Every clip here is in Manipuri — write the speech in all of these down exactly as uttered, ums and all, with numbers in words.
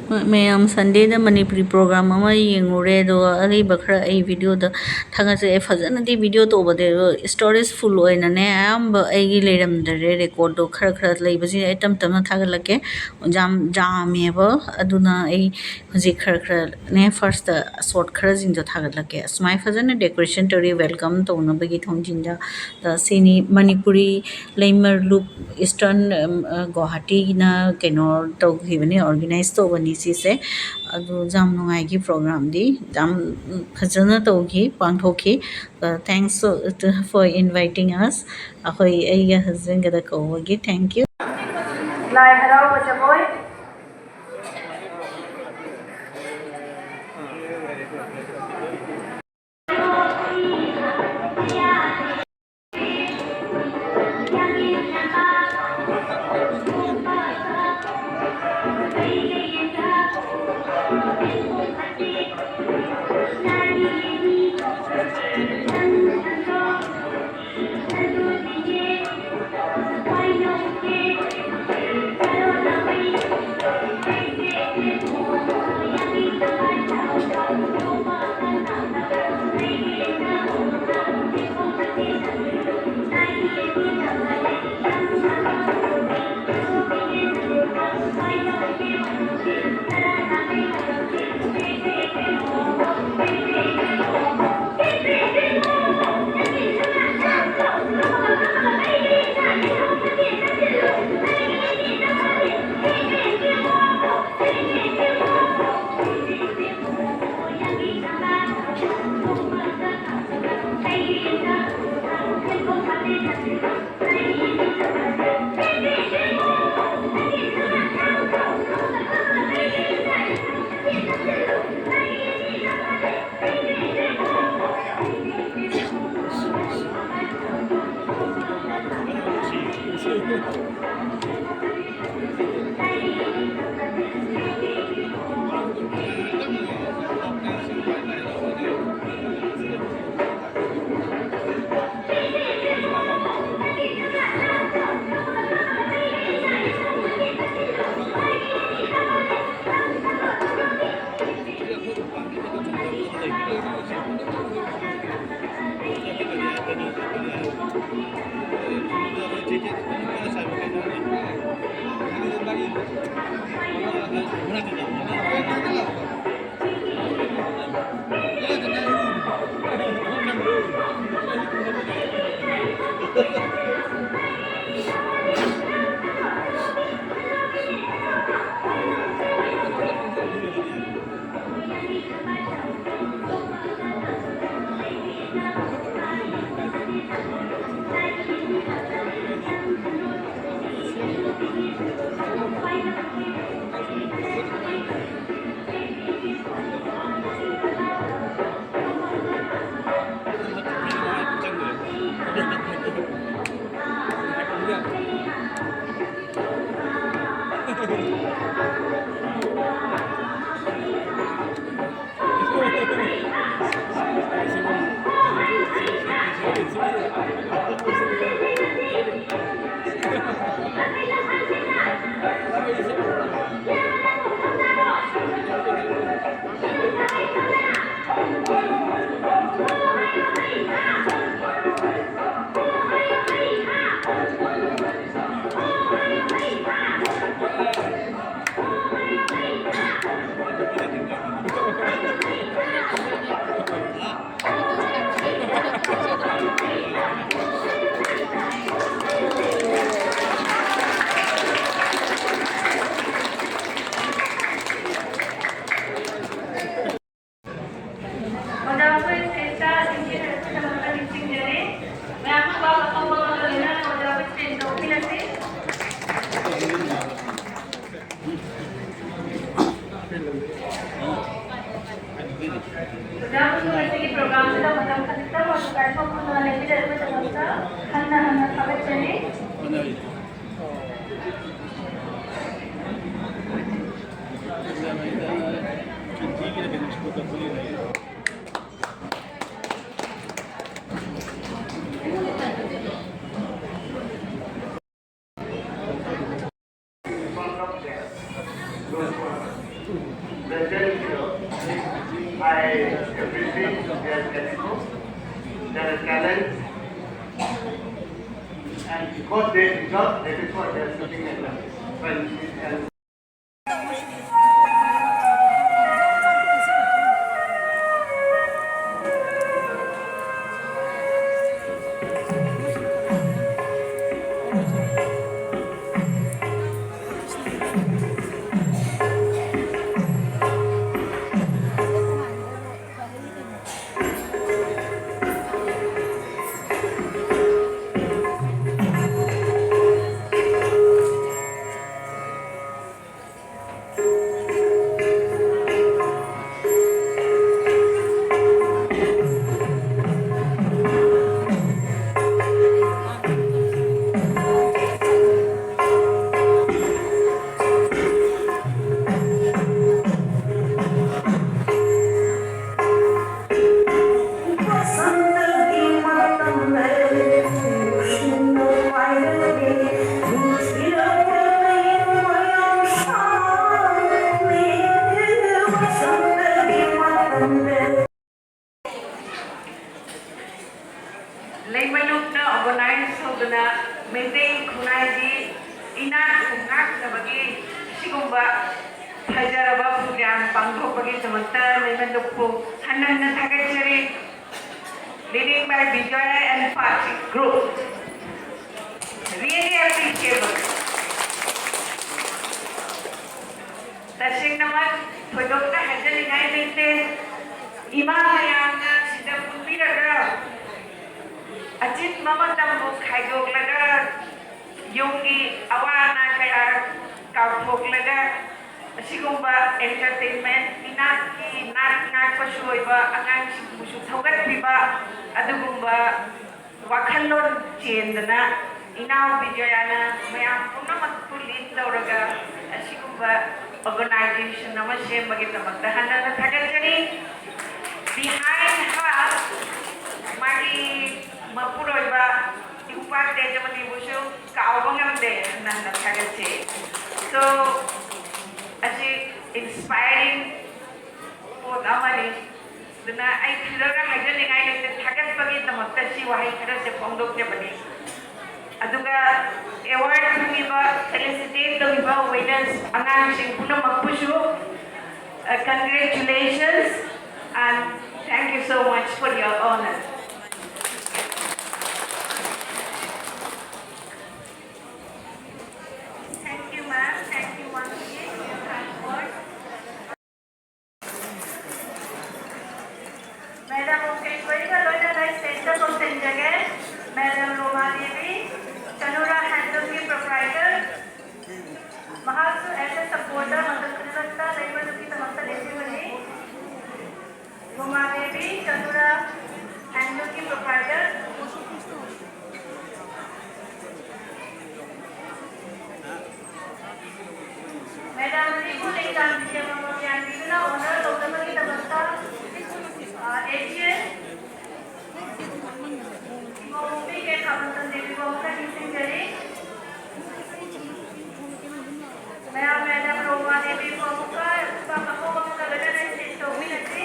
ꯃꯌꯥꯝ, Sunday ꯗ ꯃꯅꯤꯄꯨꯔꯤ program ꯑꯃ ꯌꯦꯡꯉꯨꯔꯦ, ꯑꯗꯨꯒ ꯑꯔꯤꯕ ꯈꯔ ꯑꯩ video ꯗ ꯊꯥꯒꯠꯆꯩ꯫ ꯑꯩ ꯐꯖꯅꯗꯤ video ꯇꯧꯕꯗꯤ, ꯑꯗꯣ storage full ꯑꯣꯏꯅꯅꯦ ꯑꯌꯥꯝꯕ ꯑꯩꯒꯤ ꯂꯩꯔꯝꯗꯔꯦ꯫ Record ꯇꯣ ꯈꯔ ꯈꯔ ꯂꯩꯕꯁꯤꯡ ꯑꯩ ꯇꯞ ꯇꯞꯅ ꯊꯥꯒꯠꯂꯛꯀꯦ꯫ ꯌꯥꯝ ꯌꯥꯝꯃꯦꯕ, ꯑꯗꯨꯅ ꯑꯩ ꯍꯧꯖꯤꯛ ꯈꯔ ꯈꯔꯅꯦ first ꯇ short ꯈꯔꯁꯤꯡꯗꯣ ꯊꯥꯒꯠꯂꯛꯀꯦ꯫ ꯑꯁꯨꯃꯥꯏꯅ ꯐꯖꯅ decoration ꯇꯧꯔꯤ, welcome ꯇꯧꯅꯕꯒꯤ ꯊꯣꯡꯖꯤꯟꯗ꯫ ꯑꯗ ꯁꯤꯅꯤ ꯃꯅꯤꯄꯨꯔꯤ ꯂꯩꯃꯔꯂꯨꯞ Eastern, ꯎꯝ, ꯑ, ꯒꯨꯋꯥꯍꯥꯇꯤꯅ ꯀꯩꯅꯣ ꯇꯧꯈꯤꯕꯅꯤ, organize ꯇꯧꯕꯅꯤ ꯁꯤꯁꯦ꯫ ꯑꯗꯨ ꯌꯥꯝ ꯅꯨꯡꯉꯥꯏꯈꯤ program ꯗꯤ, ꯌꯥꯝ, ꯎꯝ, ꯐꯖꯅ ꯇꯧꯈꯤ, ꯄꯥꯡꯊꯣꯛꯈꯤ꯫ ꯑ, thanks to, to, for inviting us꯫ ꯑꯩꯈꯣꯏ, ꯑꯩꯒ husband ꯒꯗ ꯀꯧꯕꯒꯤ thank you꯫ ꯂꯥꯏ ꯍꯔꯥꯎꯕ ꯖꯒꯣꯏ꯫ ꯑꯣꯖꯥꯕꯨꯁꯨ ꯉꯁꯤꯒꯤ ꯄ꯭ꯔꯣꯒ꯭ꯔꯥꯝꯁꯤꯗ ꯃꯇꯝ ꯈꯖꯤꯛꯇꯪ ꯑꯣꯏꯔꯁꯨ ꯀꯥꯏꯊꯣꯛꯇꯨꯅ ꯂꯦꯡꯕꯤꯔꯛꯄꯒꯤꯗꯃꯛꯇ ꯍꯟꯅ ꯍꯟꯅ ꯊꯥꯒꯠꯆꯔꯤ꯫ I appreciate their technical, their talent, and because they deserve, that is why they are sitting at the front seat and ꯂꯩꯃꯂꯨꯞꯅ organize ꯇꯧꯗꯨꯅ ꯃꯩꯇꯩ ꯈꯨꯟꯅꯥꯏꯒꯤ ꯏꯅꯥꯠꯄꯨ ꯉꯥꯛꯅꯕꯒꯤ ꯁꯤꯒꯨꯝꯕ ꯐꯖꯔꯕ program ꯄꯥꯡꯊꯣꯛꯄꯒꯤꯗꯃꯛꯇ ꯂꯩꯃꯂꯨꯞꯄꯨ ꯍꯟꯅ ꯍꯟꯅ ꯊꯥꯒꯠꯆꯔꯤ꯫ Leading by Bijoy and Patrick Group. Really appreciable. ꯇꯁꯦꯡꯅꯃꯛ ꯊꯣꯏꯗꯣꯛꯅ ꯍꯥꯏꯖꯅꯤꯡꯉꯥꯏ ꯂꯩꯇꯦ꯫ ꯏꯃꯥ ꯃꯌꯥꯝꯅ ꯁꯤꯗ ꯄꯨꯟꯕꯤꯔꯒ ꯑꯆꯤꯟꯕ ꯃꯇꯝꯕꯨ ꯈꯥꯏꯗꯣꯛꯂꯒ ꯌꯨꯝꯒꯤ ꯑꯋꯥ ꯑꯅꯥ ꯀꯌꯥ ꯀꯥꯎꯊꯣꯛꯂꯒ ꯑꯁꯤꯒꯨꯝꯕ entertainment, ꯏꯅꯥꯠꯀꯤ ꯅꯥꯠ ꯉꯥꯛꯄꯁꯨ ꯑꯣꯏꯕ, ꯑꯉꯥꯡꯁꯤꯡꯕꯨꯁꯨ ꯊꯧꯒꯠꯄꯤꯕ, ꯑꯗꯨꯒꯨꯝꯕ ꯋꯥꯈꯜꯂꯣꯟ ꯆꯦꯟꯗꯅ ꯏꯅꯥꯎ ꯕꯤꯖꯌꯥꯅ ꯃꯌꯥꯝ ꯄꯨꯝꯅꯃꯛꯄꯨ lead ꯇꯧꯔꯒ ꯑꯁꯤꯒꯨꯝꯕ organization ꯑꯃ ꯁꯦꯝꯕꯒꯤꯗꯃꯛꯇ ꯍꯟꯅ ꯊꯥꯒꯠꯆꯔꯤ꯫ Behind her, ꯃꯥꯒꯤ ꯃꯄꯨꯔꯣꯏꯕ ꯏꯕꯨꯄꯥ ꯇꯦꯖꯃꯅꯤꯕꯨꯁꯨ ꯀꯥꯎꯕ ꯉꯝꯗꯦ, ꯍꯟꯅ ꯍꯟꯅ ꯊꯥꯒꯠꯆꯔꯤ꯫ So, ꯑꯁꯤ inspiring ꯄꯣꯠ ꯑꯃꯅꯤ꯫ ꯑꯗꯨꯅ ꯑꯩ ꯊꯤꯔꯒ ꯍꯥꯏꯖꯅꯤꯡꯉꯥꯏ ꯂꯩꯇꯦ, ꯊꯥꯒꯠꯄꯒꯤꯗꯃꯛꯇ ꯁꯤ ꯋꯥꯍꯩ ꯈꯔꯁꯦ ꯐꯣꯡꯗꯣꯛꯆꯕꯅꯤ꯫ ꯑꯗꯨꯒ award ꯐꯪꯉꯤꯕ, felicitate ꯇꯧꯔꯤꯕ winners ꯑꯉꯥꯡꯁꯤꯡ ꯄꯨꯝꯅꯃꯛꯄꯨꯁꯨ, uh, congratulations and thank you so much for your honor. Thank you, ma'am. Thank you once again for your kind words. Madam Mukeshwari ꯒ ꯂꯣꯏꯅꯅ stage ꯇ ꯀꯧꯁꯤꯟꯖꯒꯦ꯫ Madam ꯔꯣꯃꯥ ꯗꯦꯕꯤ, ꯆꯅꯨꯔꯥ handloom ꯒꯤ proprietor꯫ ꯃꯍꯥꯛꯁꯨ as a supporter ꯃꯇꯝ ꯈꯨꯗꯤꯡꯃꯛꯇ ꯂꯩꯕꯗꯨꯒꯤꯗꯃꯛꯇ ꯂꯦꯞꯄꯤꯕꯅꯤ꯫ ꯔꯣꯃꯥ ꯗꯦꯕꯤ, ꯆꯅꯨꯔꯥ handloom ꯒꯤ proprietor꯫ Madam ꯅꯤꯄꯨ ꯂꯩꯇꯥꯝꯕꯤ ꯑꯃꯃꯝ ꯌꯥꯟꯕꯤꯗꯨꯅ honor ꯇꯧꯅꯕꯒꯤꯗꯃꯛꯇ, ꯑ, AGS ꯏꯃꯧ ꯃꯣꯝꯕꯤ ꯀꯦ ꯈꯥꯃꯟꯊꯣꯟ ꯗꯦꯕꯤꯕꯨ ꯑꯃꯨꯛꯀ ꯅꯤꯡꯁꯤꯡꯖꯔꯤ꯫ ꯃꯌꯥꯝ, Madam ꯔꯣꯃꯥ ꯗꯦꯕꯤꯕꯨ ꯑꯃꯨꯛꯀ ꯈꯨꯕꯥꯛ ꯑꯀꯧꯕ ꯑꯃꯒ ꯂꯣꯏꯅꯅ stage ꯇ ꯍꯨꯝꯃꯤꯟꯅꯁꯤ꯫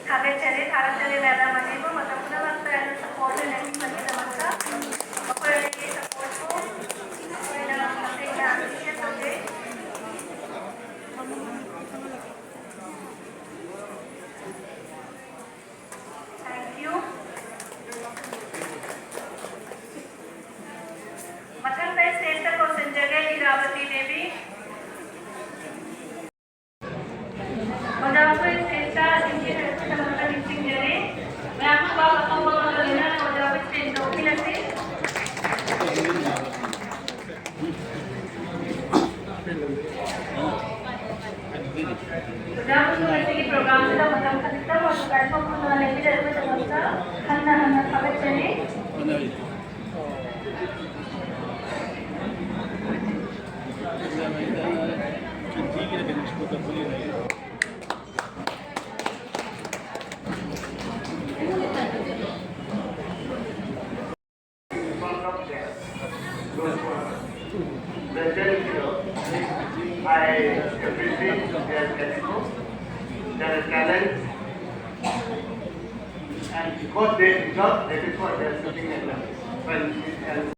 ꯊꯥꯒꯠꯆꯔꯤ, ꯊꯥꯒꯠꯆꯔꯤ꯫ Madam ꯑꯅꯤꯕꯨ ꯃꯇꯝ ꯄꯨꯝꯅꯃꯛꯇ ꯑꯩꯅ support ꯑꯣꯏꯅ ꯅꯤꯡꯁꯤꯡꯕꯒꯤꯗꯃꯛꯇ ꯃꯈꯣꯏ ꯑꯅꯤꯒꯤ support ꯄꯨ ꯑꯩꯈꯣꯏꯅ ꯃꯇꯦꯡ ꯃꯌꯥꯝ ꯄꯤꯒꯗꯕꯅꯤ꯫ Thank you. ꯃꯊꯪꯗ stage ꯇ ꯀꯧꯁꯤꯟꯖꯒꯦ ꯏꯔꯥꯕꯇꯤ ꯗꯦꯕꯤ꯫ ꯑꯣꯖꯥ, ꯑꯩꯈꯣꯏ stage ꯇ ꯁꯤꯟꯕꯤꯔꯛꯄꯒꯤꯗꯃꯛꯇ ꯅꯤꯡꯁꯤꯡꯖꯔꯤ꯫ ꯃꯌꯥꯝ ꯈꯨꯕꯥꯛ ꯑꯀꯟꯕ ꯑꯃꯒ ꯂꯣꯏꯅꯅ ꯑꯣꯖꯥ ꯑꯩꯈꯣꯏ stage ꯇ ꯑꯣꯛꯄꯤꯔꯁꯤ꯫ ꯑꯣꯖꯥ ꯑꯩꯈꯣꯏꯁꯨ ꯉꯁꯤꯒꯤ program ꯁꯤꯗ ꯃꯇꯝ ꯈꯖꯤꯛꯇꯪ ꯑꯣꯏꯔꯁꯨ ꯀꯥꯏꯊꯣꯛꯇꯨꯅ ꯂꯦꯡꯕꯤꯔꯛꯄꯒꯤꯗꯃꯛꯇ ꯍꯟꯅ ꯍꯟꯅ ꯊꯥꯒꯠꯆꯔꯤ꯫ I appreciate their attitude, their talent, and because they deserve, that is what they are sitting at the front.